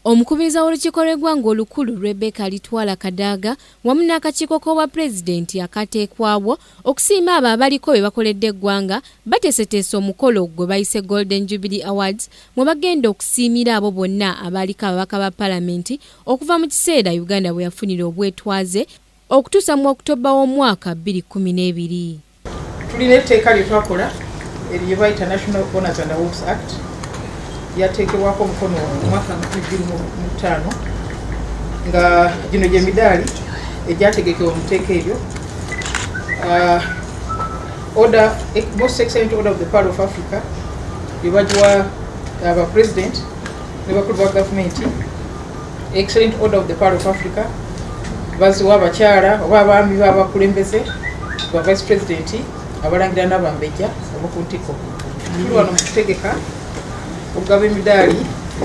Omukubiriza w'olukiiko lw'eggwanga olukulu Rebecca Alitwala Kadaga wamu n'akakiiko k'obwapulezidenti akateekwawo okusiima abo abaliko be bakoledde eggwanga bateeseteese omukolo gwe bayise Golden Jubilee Awards mwe bagenda okusiimira abo bonna abaaliko ababaka ba palamenti okuva mu kiseera Uganda bwe yafunira obwetwaze okutuusa mu October w'omwaka 2012. Tulina etteeka lye twakola eryo bayita National Honors and Awards Act, lyateekebwako omukono omwaka 2005, nga gino gye midaali egyategekebwa mu tteeka eryo. Order, Most Excellent Order of the Pearl of Africa, lye bagiwa aba president ne bakulu ba gavumenti. Excellent Order of the Pearl of Africa baziwa abakyala oba abaami b'abakulembeze, ba vice president, abalangira n'abambejja ab'oku ntikko. Tuli wano mu kutegeka okugaba emidaali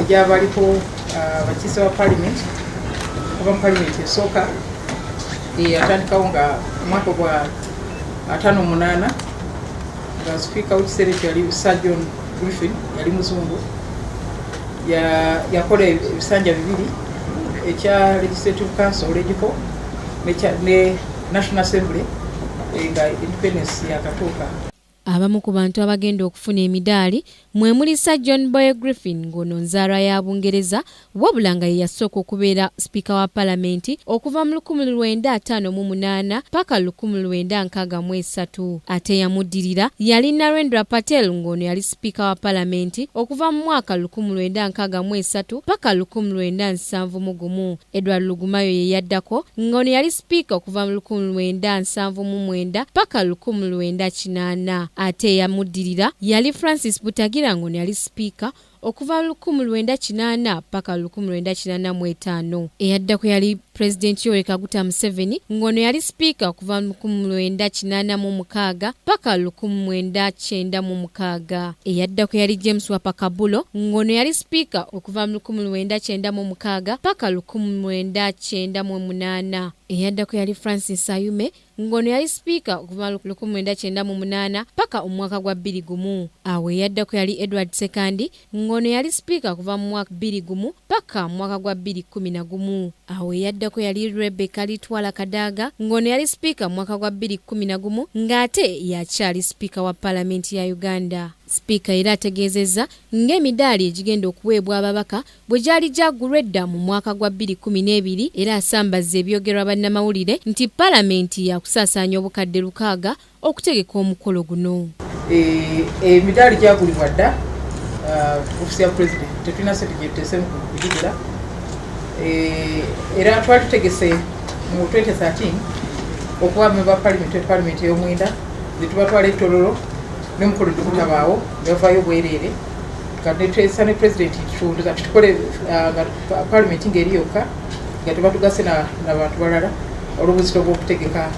egyabaliko abakiise ba parliament okuva mu parliament esooka eyatandikawo nga omwaka gwa 58, nga sipiika w'ekiseera ekyo yali Sir John Griffin, yali muzungu. Yakola ebisanja bibiri, ekya Legislative Council, LegCo, ne National Assembly, nga independence yakatuuka. Abamu ku bantu abagenda okufuna emidaali mwe muli Sir John Boye Griffin, ng'ono nzaalwa ya Bungereza, wabula nga ye yasooka okubeera sipiika wa palamenti okuva mu 1958 paka 1963. Ate yamuddirira yali Narendra Patel, ng'ono yali sipiika wa palamenti okuva mu mwaka 1963 paka 1971. Edward Rugumayo ye yaddako, ng'ono yali sipiika okuva mu 1979 paka 1980. Ate eyamuddirira yali Francis Butagira, ng'ono yali sipiika okuva 1980 paka 1985. Eyaddako yali Pulezidenti Yoweri Kaguta Museveni, ng'ono yali sipiika okuva 1986 paka 1996. Eyaddako yali James Wapakabulo, ng'ono yali sipiika okuva 1996 paka 1998. Eyaddako yali Francis Ayume, ng'ono yali sipiika okuva 1998 paka omwaka gwa 2001. Awo eyaddako yali Edward Sekandi, ng'ono yali sipiika okuva mu mwaka 2001 paka mu mwaka gwa 2011. Awo eyaddako yali Rebecca Alitwala Kadaga, ng'ono yali sipiika mu mwaka gwa 2011, ng'ate yakyali sipiika wa palamenti ya Uganda. Sipiika era ategeezezza ng'emidaali egigenda okuweebwa ababaka bwe gyali gyagulwa edda mu mwaka gwa 2012, era asambazza ebyogerwa bannamawulire nti palamenti yakusaasaanya obukadde 6,000 okutegeka omukolo guno. Emidaali gyagulibwa dda ofisi ya president, tetulina sente gyetuteesemu kugigula. Era twali tutegese mu 2013 okuwa ba parliament, parliament ey'omwenda, netubatwala e Tororo n'omukolo negutabaawo, nebavaayo bwereere, nga netwesa ne president tutunduza tutukole nga parliament ng'eri yokka, nga tebatugase nabantu balala olw'obuzito bw'okutegeka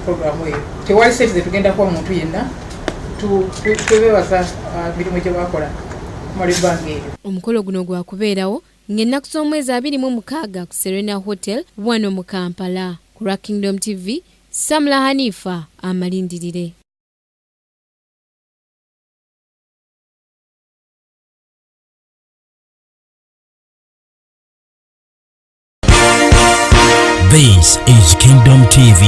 programu eyo. Tewali sente zetugenda kuwa muntu yenna, twebebaza mirimu gye bakola kumala ebbanga eryo. Omukolo guno gwakubeerawo ng'ennaku z'omwezi 26 ku Serena Hotel wano mu Kampala. Ku lwa Kingdom TV, Samula Hanifa amalindirire. This is Kingdom TV.